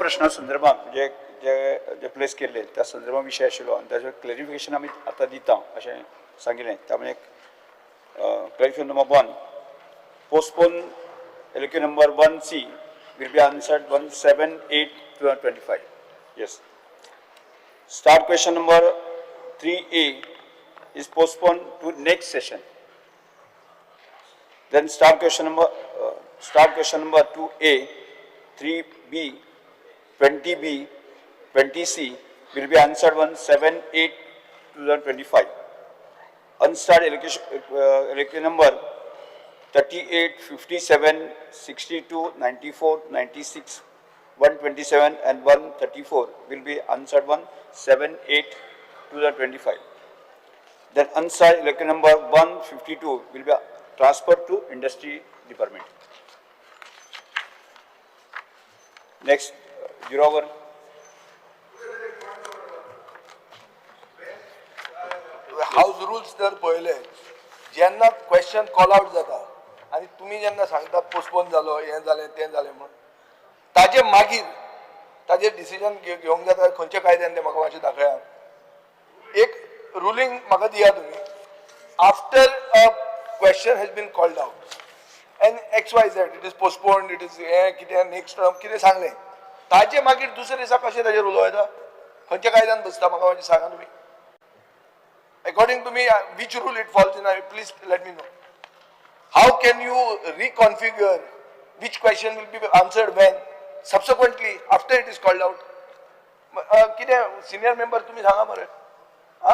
प्रश्ना संदर्भात म्हणजे जे जे प्लेस केल्ले त्या संदर्भात विशय आशिल्लो आनी ताचेर क्लॅरिफिकेशन आमी आतां दिता अशें सांगिल्लें. त्यामुळे एक clarification number 1, postpone LQ number 1C will be answered 1/7/8/2025. Yes. Start question number 3A is postponed to next session. Then start question number 2A, 3B, 20B, 20C will be answered 1/7/8/2025. Unstarred allocation number 38, 57, 62, 94, 96, 127 and 134 will be answered 1/7/8/2025. Then unstarred allocation number 152 will be transferred to industry department. Next, Zero Hour. House rules जर पळयले जेन्ना question call out जाता आनी तुमी जेन्ना सांगता postpone जालो हें जालें तें जालें म्हूण ताजे मागीर ताजेर डिसिजन घेवंक जाता खंयच्या कायद्यान तें म्हाका मातशें दाखयात. एक रुलींग म्हाका दिया तुमी. After a question has been called out and X Y Z, it is postponed, it is हें कितें नेक्स्ट टर्म कितें सांगलें, ताजे मागीर दुसऱ्या दिसा कशें ताजेर उलोवं येता? खंयच्या कायद्यान बसता म्हाका मातशें सांगा तुमी. According to me, which rule it falls in, please let me know. How can you reconfigure which question will be answered when, subsequently, after it is called out? कितें सिनियर मेंबर तुम्ही सांगा मरे. हा?